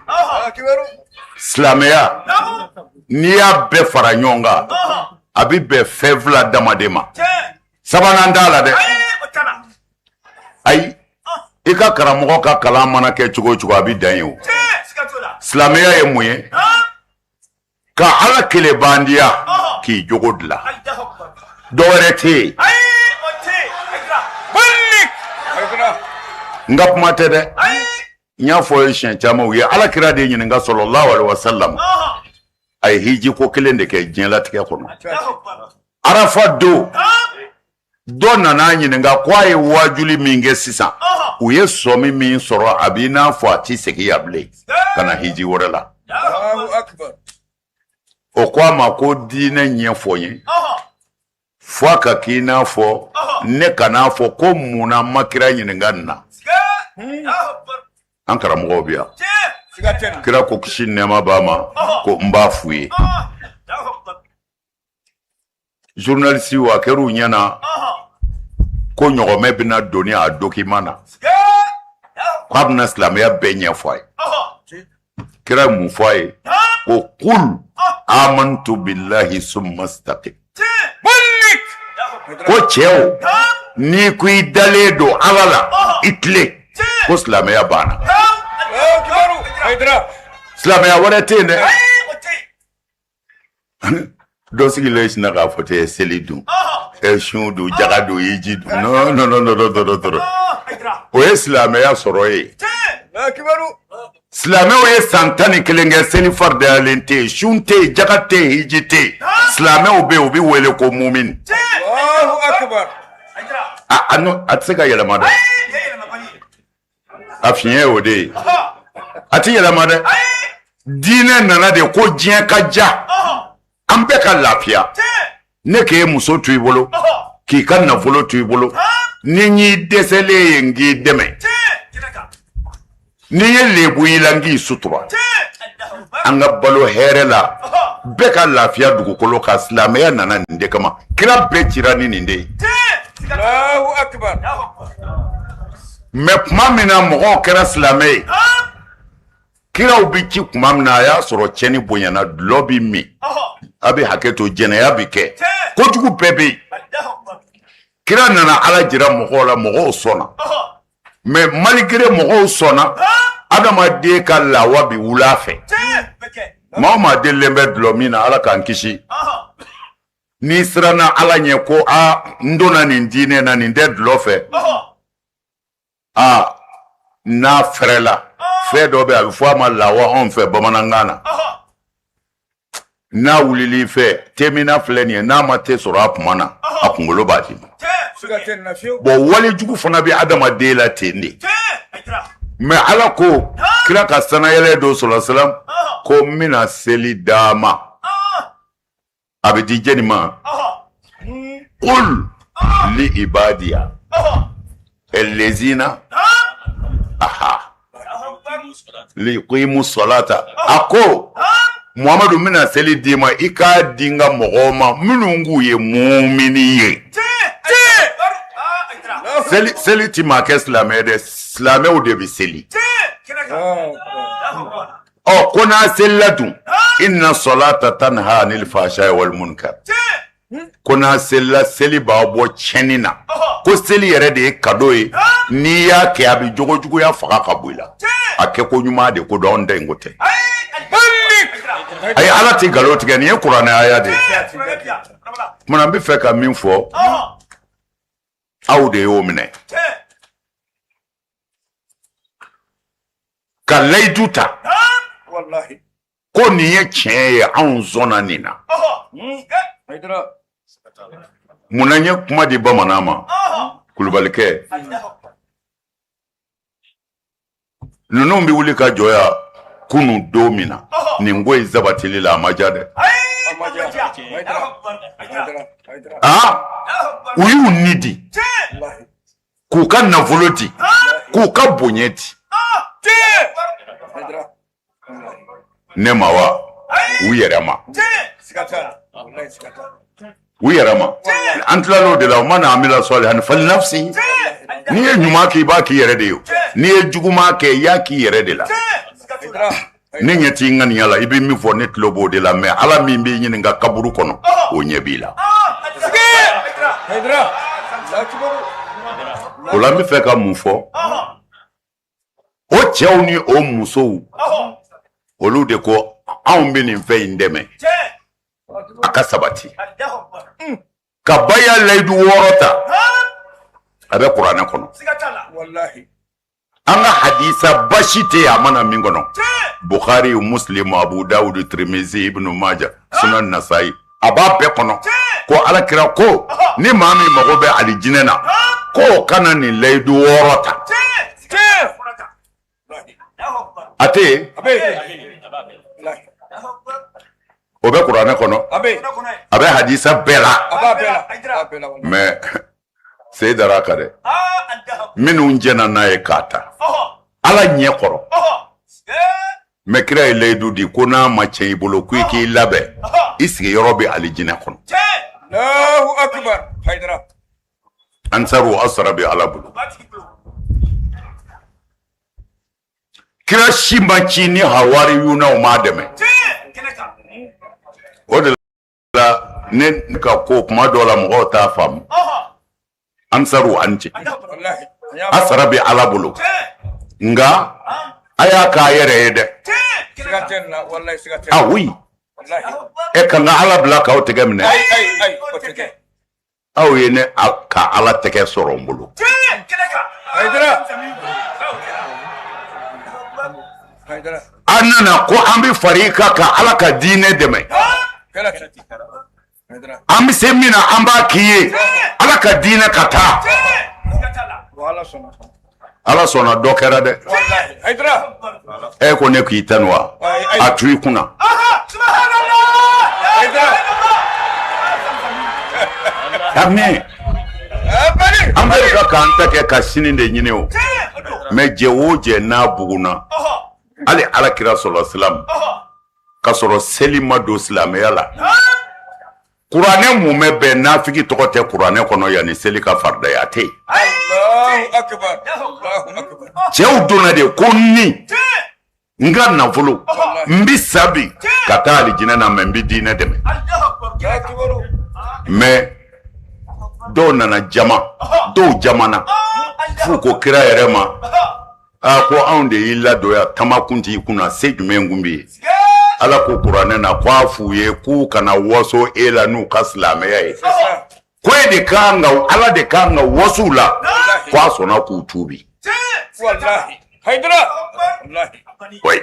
silamɛya, n'i y'a bɛɛ fara ɲɔgɔn kan, a bɛ bɛn fɛn fila dama de ma, sabanan t'a la dɛ. Ayi, i ka karamɔgɔ ka kalan mana kɛ cogo o cogo, a bɛ dan ye. O silamɛya ye mun ye? Ka Ala kelenbandiya, k'i jogo dilan, dɔ wɛrɛ tɛ yen. N ka kuma tɛ dɛ, n y'a fɔ ye siɲɛ caman. U ye Ala kira de ɲininka, sallallahu alaihi wasallam. A ye hiji ko kelen de kɛ diɲɛlatigɛ kɔnɔ, Arafa don. Dɔ nana ɲininka ko a ye wajuli min kɛ sisan, u ye sɔmi min sɔrɔ, a b'i n'a fɔ a ti segin yan bilen ka na hiji wɛrɛ la. O ko a ma ko diinɛ ɲɛfɔ n ye, fo a ka k'i n'a fɔ ne kan'a fɔ ko mun na ma kira ɲininka nin na. An karamɔgɔw bɛ yan. Kira ko, kisi nɛɛma b'a ma, ko n b'a f'u ye. Journaliste, a kɛra u ɲɛna ko ɲɔgɔmɛ bɛna doni a document na, k'a bɛna silamɛya bɛɛ ɲɛfɔ a ye. Kira ye mun fɔ a ye? Ko kul amantu billahi summa staqim. Ko cɛw, n'i ko i dalen don Ala la, i tilen, ko silamɛya banna, silamɛya wɛrɛ tɛ yen dɛ. Dɔ sigilen sinna k'a fɔ ten: seli dun, sun dun, jaga dun, hiji dun. Non, non, non, non, non, non, o ye silamɛya sɔrɔ ye. Silamɛw ye san 11 kɛ, seli faridayalen tɛ yen, sun tɛ yen, jaga tɛ yen, hiji tɛ yen. Silamɛw bɛ yen, u bɛ wele ko mumin. A a tɛ se ka yɛlɛma dɛ, a fiɲɛ ye o de ye, a tɛ yɛlɛma dɛ. Diinɛ nana de ko diɲɛ ka ja, an bɛɛ ka lafiya. Ne k'e muso to i bolo, k'i ka nafolo to i bolo, ni n y'i dɛsɛlen ye, n k'i dɛmɛ, ni n ye lebu y'i la, n k'i sutura, an ka balo hɛrɛ la, bɛɛ ka lafiya dugukolo kan. Silamɛya nana nin de kama. Kira bɛɛ cira ni nin de ye. Mais tuma min na mɔgɔw kɛra silamɛ ye, kiraw bɛ ci tuma min na, a y'a sɔrɔ tiɲɛni bonyana, dulɔ bɛ min, a bɛ hakɛ to, jɛnɛya bɛ kɛ, kojugu bɛɛ bɛ yen. Kira nana Ala jira mɔgɔw la, mɔgɔw sɔnna. Mais malgré mɔgɔw sɔnna, Adamaden ka lawa bi wula fɛ. Maa o maa delilen bɛ dulɔ min na, Ala k'an kisi. N'i siranna Ala ɲɛ ko a n donna nin diinɛ na, nin tɛ dulɔ fɛ. A n'a fɛrɛla, fɛn dɔ bɛ a bɛ fɔ a ma lawa anw fɛ bamanankan na. N'a wulil'i fɛ, temina filɛ nin ye, n'a ma te sɔrɔ a kuma na, a kunkolo b'a dimi. Bon, walejugu fana bɛ adamaden la ten de. Mais Ala ko kira ka sanayɛlɛ don sɔrɔ salam ko n bɛna seli d'a ma. A bɛ di jɛni ma? Qul li ibadiya allazina aha liqimu salata. A ko Muhamadu, n bɛna seli d'i ma, i k'a di n ka mɔgɔw ma minnu k'u ye mumini ye. Seli ti maa kɛ silamɛ dɛ, silamɛw de bɛ seli. Ɔ, ko n'a selila dun, inna salata tanha anil fahsha'i wal munkar. Ko n'a selila, seli b'a bɔ tiɲɛni na. Ko seli yɛrɛ de ye cadeau ye, n'i y'a kɛ a bɛ jogojuguya faga ka bɔ i la. A kɛ ko ɲuman de ko don, anw ta in ko tɛ. Ayi, Ala tɛ nkalon tigɛ, nin ye kuranɛ aya de ye. Kumana n bɛ fɛ ka min fɔ, aw de y'o minɛ ka layidu ta ko nin ye tiɲɛ ye, anw sɔnna nin na. Munna n ye kuma di bamanan ma? Kulubalikɛ ninnu bɛ wuli ka jɔ yan kunun don min na, nin ko in sabatili la, a ma ja dɛ. Aa, u y'u ni di, k'u ka nafolo di, k'u ka bonya di ne ma wa u yɛrɛ ma, u yɛrɛ ma. An tilal'o de la, o ma na amila salihan fali nafsi. N'i ye ɲuman kɛ, i b'a k'i yɛrɛ de ye. N'i ye juguman kɛ, i y'a k'i yɛrɛ de la. Ne ɲɛ t'i ŋaniya la, i bɛ min fɔ ne tulo b'o de la. Mais Ala min b'i ɲininka kaburu kɔnɔ, o ɲɛ b'i la. O la n bɛ fɛ ka mun fɔ? O cɛw ni o musow, olu de ko anw bɛ nin fɛn in dɛmɛ a ka sabati, ka baya layidu 6 ta, a bɛ kuranɛ kɔnɔ. An ka hadisa basi tɛ yen a mana min kɔnɔ, Bukhari, Muslim, Abu Dawud, Tirimizi, Ibnu Maja, Sunan Nasayi, a b'a bɛɛ kɔnɔ ko Ala kira ko ni maa min mago bɛ alijinɛ na, k'o kana nin layidu 6 ta. A tɛ yen, o bɛ kuranɛ kɔnɔ, a bɛ hadisa bɛɛ la. Mais sen dara a kan dɛ, minnu jɛnna n'a ye k'a ta Ala ɲɛ kɔrɔ. Mais kira ye layidu di ko n'a ma tiɲɛ i bolo, ko i k'i labɛn, i sigiyɔrɔ bɛ alijinɛ kɔnɔ. Ansaru, aw sara bɛ Ala bolo. Kira si ma ci ni hawariyunaw m'a dɛmɛ. O de la ne ka ko kuma dɔw la mɔgɔw t'a faamu. Ansaru, an cɛ, a sara bɛ Ala bolo, nka a y'a k'a yɛrɛ ye dɛ. Ah oui, e ka n ka Ala bila k'aw tɛgɛ minɛ. Aw ye ne ka Ala tɛgɛ sɔrɔ n bolo. An nana ko an bɛ fara i kan ka Ala ka diinɛ dɛmɛ. An bɛ se min na, an b'a k'i ye, Ala ka diinɛ ka taa. Ala sɔnna, dɔ kɛra dɛ. E ko ne k'i tanu wa? A tu i kunna. Amin. An bɛ ka k'an ta kɛ ka sini de ɲini o. Mais jɛ o jɛ n'a bugunna, hali Ala kira sɔrɔ silam ka sɔrɔ seli ma don silamɛya la, kuranɛ mumɛ bɛɛ nafigi tɔgɔ tɛ kuranɛ kɔnɔ yanni seli ka farida, a tɛ yen. Cɛw donna de ko ni n ka nafolo, n bɛ sa bi ka taa alijinɛ na, mais n bɛ diinɛ dɛmɛ. Mais dɔw nana jama, dɔw jamana f'u ko kira yɛrɛ ma. A ko anw de y'i ladon yan, tama kun t'i kunna, se jumɛn kun b'i ye? Ala ko kuranɛ na ko a f'u ye k'u kana waso e la n'u ka silamɛya ye, ko e de kan ka, Ala de kan ka waso u la, ko a sɔnna k'u tuubi. Oui.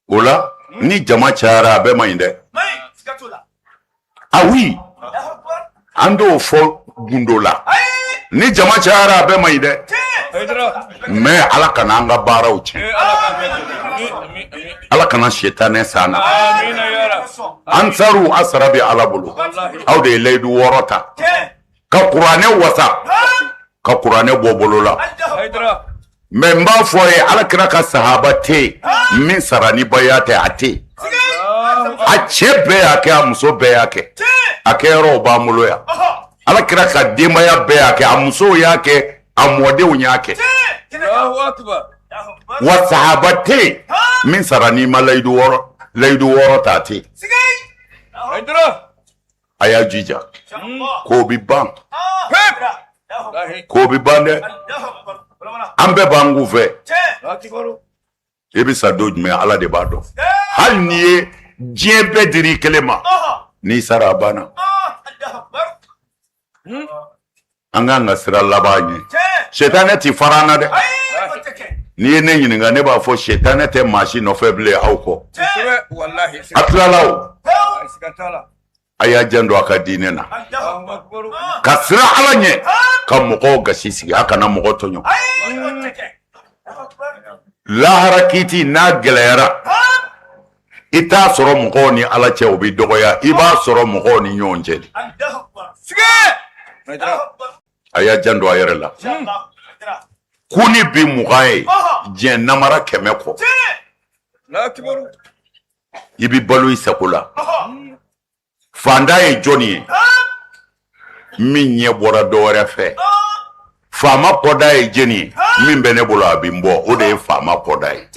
O la ni jama cayara a bɛɛ man ɲi dɛ. Ah oui, an t'o fɔ gundo la. Ni jama cayara a bɛɛ man ɲi dɛ. Mais Ala kana an ka baaraw tiɲɛ. Ala kana sitanɛ s'an na. Ansaru a sara bɛ Ala bolo. Aw de ye layidu 6 ta. Ka kuranɛ wasa. Ka kuranɛ bɔ bolo la. Mais n b'a fɔ a ye, Ala kira ka sahaba tɛ yen min sara ni baya tɛ, a tɛ yen. A cɛ bɛɛ y'a kɛ, a muso bɛɛ y'a kɛ. A kɛyɔrɔw b'an bolo yan. Ala kira ka denbaya bɛɛ y'a kɛ, a musow y'a kɛ, a mɔdenw y'a kɛ. Wa sahaba tɛ yen min sara n'i ma layidu 6 ta, a tɛ yen. A y'a jija k'o bi ban, k'o bi ban dɛ. An bɛɛ b'an kun fɛ. I bɛ sa don jumɛn, Ala de b'a dɔn. Hali n'i ye diɲɛ bɛɛ dir'i kelen ma, n'i sara a banna. An k'an ka sira laban ɲɛ. Sitanɛ ti fara an na dɛ. N'i ye ne ɲininka, ne b'a fɔ sitanɛ tɛ maa si nɔfɛ bilen aw kɔ. A tilala o. A y'a janto a ka diinɛ na. Ka siran Ala ɲɛ, ka mɔgɔw gasi sigi, a kana mɔgɔ tɔɲɔ. Lahara kiti n'a gɛlɛyara, i t'a sɔrɔ mɔgɔw ni Ala cɛ o bɛ dɔgɔya, i b'a sɔrɔ mɔgɔw ni ɲɔgɔn cɛ de. A y'a janto a yɛrɛ la. Kuni bi 20 ye, diɲɛ namara 100 kɔ. I bɛ balo i sago la. Fantan ye jɔnni ye? Min ɲɛ bɔra dɔ wɛrɛ fɛ. Faama kɔda ye jɔnni ye? Min bɛ ne bolo a bɛ n bɔ, o de ye faama kɔda ye.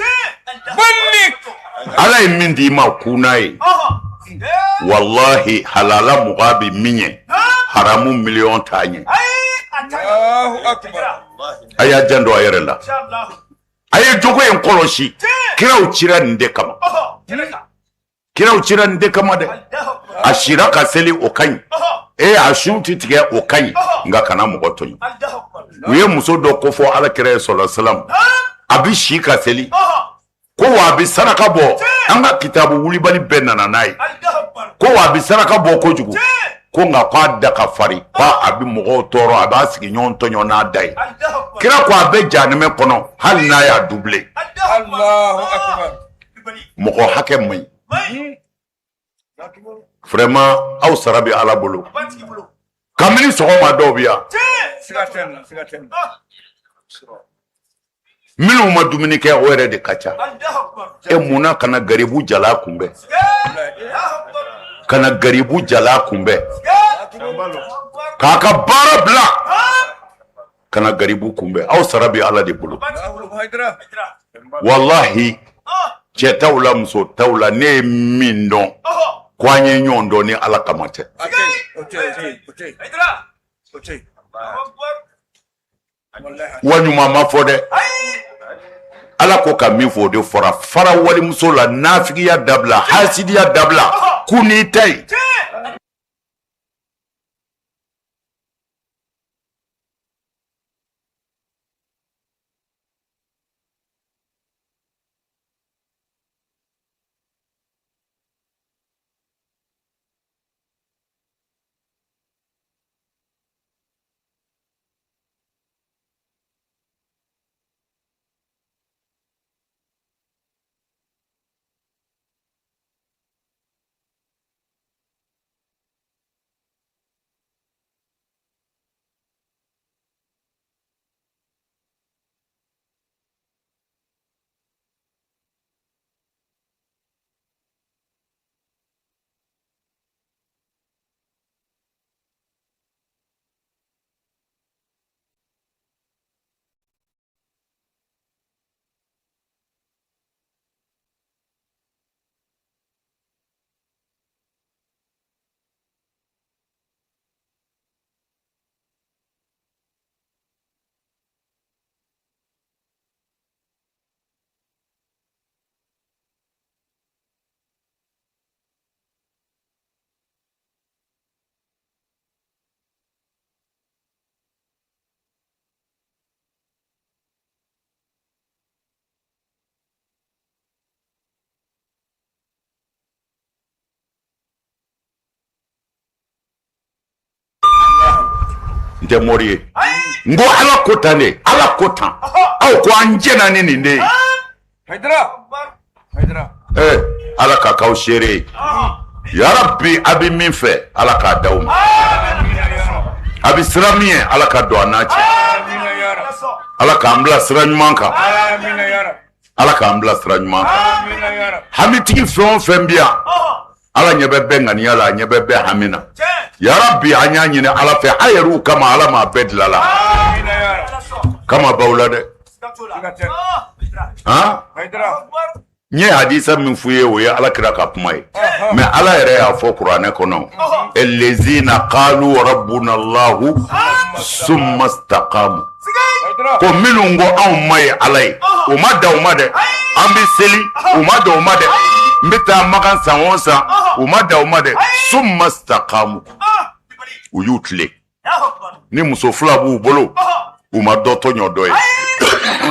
Ala ye min d'i ma kunna ye. Walahi halala 20 bɛ min ɲɛ, haramu miliyɔn t'a ɲɛ. A y'a janto a yɛrɛ la. A ye jogo in kɔlɔsi. Kiraw cira nin de kama. Kiraw cira nin de kama dɛ. A sira ka seli, o ka ɲi. A sun ti tigɛ, o ka ɲi. Nka kana mɔgɔ tɔɲɔ. U ye muso dɔ kofɔ Ala kira ye sɔlɔ salam. A bɛ si ka seli. Ko wa a bɛ saraka bɔ. An ka kitabu wulibali bɛɛ nana n'a ye. Ko wa a bɛ saraka bɔ kojugu. Ko nka k'a da ka farin. Ko a bɛ mɔgɔw tɔɔrɔ, a b'a sigi ɲɔgɔn tɔɲɔ n'a da ye. Kira ko a bɛ jahanamɛ kɔnɔ hali n'a y'a doublé. Mɔgɔ hakɛ man ɲi. Vraiment aw sara bɛ Ala bolo. Kabini sɔgɔma dɔw bɛ yan. Minnu ma dumuni kɛ, o yɛrɛ de ka ca. E munna kana garibu jala kunbɛn? Kana garibu jala kunbɛn. K'a ka baara bila. Kana garibu kunbɛn. Aw sara bɛ Ala de bolo. Walahi cɛ t'aw la, muso t'aw la, ne ye min dɔn ko an ye ɲɔgɔn dɔn ni Ala kama tɛ. Wa ɲuman ma fɔ dɛ. Ala ko ka min fɔ o de fɔra. Fara walimuso la, nafigiya dabila, hasidiya dabila, ku n'i ta ye. N tɛ mori ye. N ko Ala ko tan de, Ala ko tan. Aw ko an jɛna ni nin de ye. Ala ka k'aw seere ye. Yarabi, a bɛ min fɛ, Ala k'a d'aw ma. A bɛ sira min ye, Ala ka don a n'a cɛ. Ala k'an bila sira ɲuman kan. Ala k'an bila sira ɲuman kan. Hamitigi fɛn o fɛn bɛ yan, Ala ɲɛ bɛ bɛɛ ŋaniya la, a ɲɛ bɛ bɛɛ hami na. Yarabi, an y'a ɲini Ala fɛ, a yɛrɛw kama, Ala m'a bɛɛ dilan la. Kama b'aw la dɛ. Han? N ye hadisa min f'u ye, o ye Ala kira ka kuma ye. Mais Ala yɛrɛ y'a fɔ kuranɛ kɔnɔ: Elezina qalu rabbuna Allahu summa staqamu. Ko minnu ko anw ma ye Ala ye, u ma dan o ma dɛ. An bɛ seli, u ma dan o ma dɛ. N bɛ taa Makan san o san, u ma dan o ma dɛ. Summa staqamu, u y'u tilen. Ni muso fila b'u bolo, u ma dɔ tɔɲɔ dɔ ye.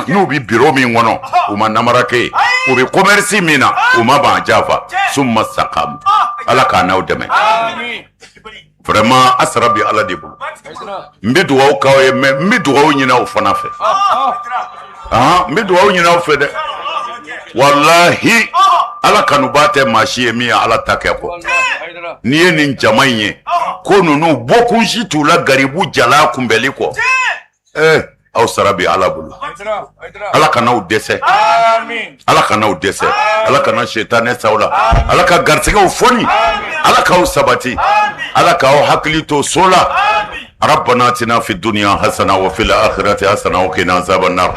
N'u bɛ biro min kɔnɔ, u ma namara kɛ yen. U bɛ commerce min na, u ma ban janfa. Summa staqamu. Ala k'a n'aw dɛmɛ. Vraiment, a sara bi Ala de bolo. N bɛ dugawu k'aw ye, mais n bɛ dugawu ɲini aw fana fɛ. N bɛ dugawu ɲini aw fɛ dɛ. Walahi, Ala kanuba tɛ maa si ye min ye Ala ta kɛ kɔ. N'i ye nin jama in ye, ko ninnu bɔkun si t'u la garibu jala kunbɛli kɔ. Aw sara bi Ala bolo. Ala kan'aw dɛsɛ. Ala kan'aw dɛsɛ. Ala kana setanɛ s'aw la. Ala ka garisɛgɛw foni. Ala k'aw sabati. Ala k'aw hakili to so la. ربنا اتنا في الدنيا حسنه وفي الاخره حسنه وقنا عذاب النار.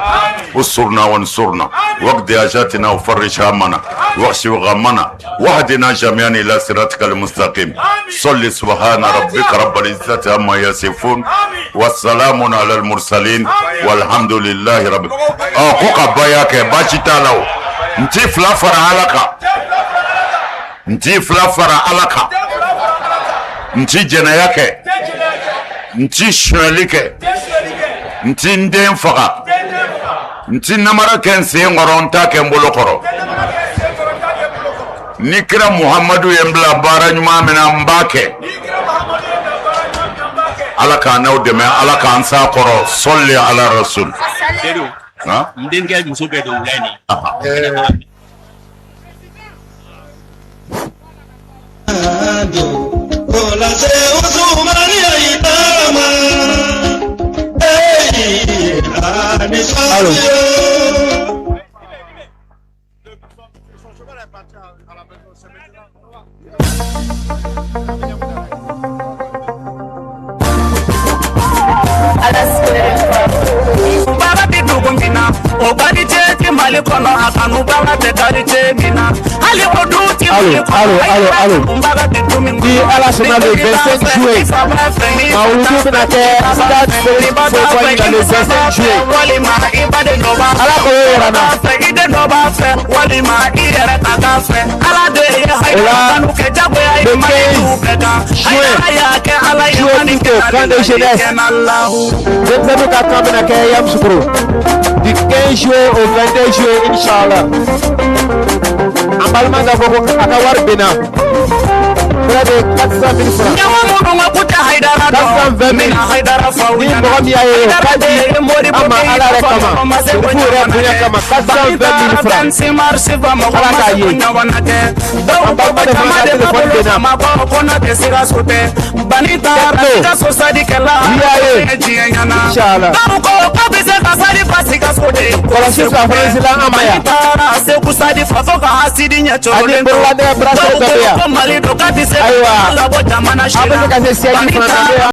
استرنا وانصرنا واقض حاجاتنا وفرج همنا واكشف غمنا واهدنا جميعا الى صراطك المستقيم. صل سبحان ربك رب العزه عما يصفون والسلام على المرسلين والحمد لله رب. Ko ka baya kɛ baasi t'a la o. N ti fila fara Ala kan. N ti fila fara Ala kan. N ti jɛnɛya kɛ. N ti sonyali kɛ. N ti n den faga. N ti namara kɛ n sen kɔrɔ, n t'a kɛ n bolo kɔrɔ. Ni kira Muhamadu ye n bila baara ɲuman min na, n b'a kɛ. Ala k'an n'aw dɛmɛ, Ala k'an s'a kɔrɔ. Sɔli ala rasul. N denkɛ muso bɛɛ don wula in na. Allô. Allô, allô, allô, allô. Ni Ala sɔnna, le 25 juillet, Mawuludu bɛna kɛ stade Félix Houphouët le 25 juillet. Ala k'o yira n na. O la, le 15 juin, juillet plutôt, camp de jeunesse. Denmisɛnninw ka camp bɛna kɛ Yamoussoukro. Du 15 juillet au 22 juillet, Inch'Allah. An balima ka fɔ ko a ka wari binna près de 400 000 francs. 420 000. Ni mɔgɔ min y'a ye, o ka di an ma Ala yɛrɛ kama, Sirifu yɛrɛ bonya kama, 420 000 francs. Ala k'a ye. An balima de fana ka téléphone binna. N'i y'a ye, Inch'Allah. Kɔlɔsi fila fana sera an ma yan. Ani bololanɛgɛ bracelet dɔ bɛ yan. Ayiwa, an bɛ se ka se siège fana na.